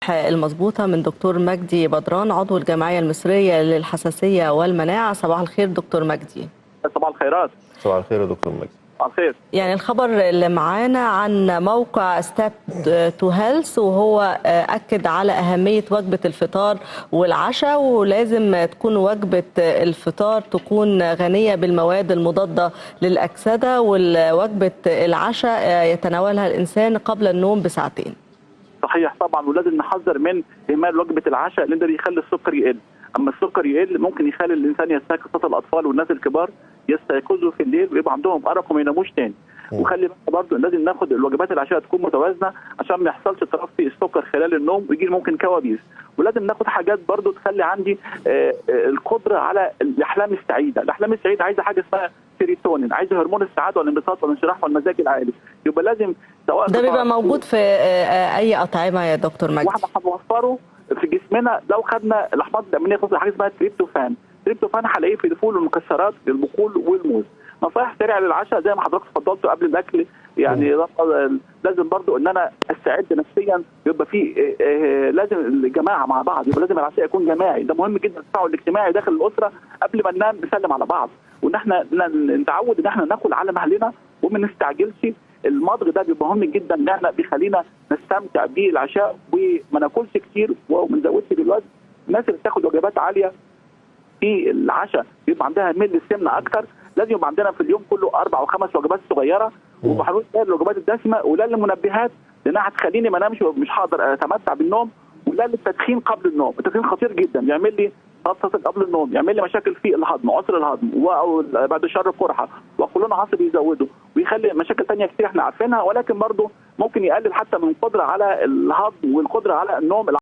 المظبوطة من دكتور مجدي بدران، عضو الجمعية المصرية للحساسية والمناعة. صباح الخير دكتور مجدي. صباح الخيرات. صباح الخير يا دكتور مجدي. صباح الخير. يعني الخبر اللي معانا عن موقع Step to Health، وهو أكد على أهمية وجبة الفطار والعشاء، ولازم تكون وجبة الفطار تكون غنية بالمواد المضادة للأكسدة، ووجبة العشاء يتناولها الإنسان قبل النوم بساعتين. صحيح طبعا، ولازم نحذر من اهمال وجبة العشاء لان ده بيخلي السكر يقل. اما السكر يقل ممكن يخلي الانسان يستيقظ، خاصة الاطفال والناس الكبار يستيقظوا في الليل ويبقى عندهم ارق وما يناموش تاني. وخلي بالك برضه لازم ناخد الوجبات العشاء تكون متوازنة عشان ما يحصلش اضطراب في السكر خلال النوم ويجي ممكن كوابيس. ولازم ناخد حاجات برضه تخلي عندي القدرة على الاحلام السعيدة. الاحلام السعيدة عايزه حاجة اسمها سيروتونين، عايزه هرمون السعادة والانبساط والانشراح والمزاج العالي. يبقى لازم سواء ده بيبقى موجود في اي اطعمه يا دكتور مجدي، واحنا هنوفره في جسمنا لو خدنا الاحماض الامينية، خاصة حاجة اسمها تريبتوفان. تريبتوفان هلاقيه في الفول والمكسرات، البقول والموز. نصائح سريعة للعشاء زي ما حضرتك اتفضلتوا قبل الاكل، يعني لازم برضو ان انا استعد نفسيا، يبقى في لازم الجماعة مع بعض، يبقى لازم العشاء يكون جماعي، ده مهم جدا. التفاعل الاجتماعي داخل الاسرة قبل ما ننام نسلم على بعض، وان احنا نتعود ان احنا ناكل على مهلنا وما نستعجلش. المضغ ده بيبقى مهم جدا، ان احنا بيخلينا نستمتع بالعشاء وما ناكلش كتير وما نزودش بالوزن. الناس اللي بتاخد وجبات عالية في العشاء بيبقى عندها ميل للسمنه اكتر. لازم يبقى عندنا في اليوم كله 4 أو 5 وجبات صغيرة، وبحاول لا للوجبات الدسمة ولا للمنبهات لانها هتخليني ما انامش ومش هقدر اتمتع بالنوم، ولا للتدخين قبل النوم. التدخين خطير جدا، يعمل لي قبل النوم، يعمل لي مشاكل في الهضم، عسر الهضم، او بعد الشر قرحة، وقولون عصبي يزوده، ويخلي مشاكل ثانية كتير احنا عارفينها، ولكن برضه ممكن يقلل حتى من القدرة على الهضم والقدرة على النوم.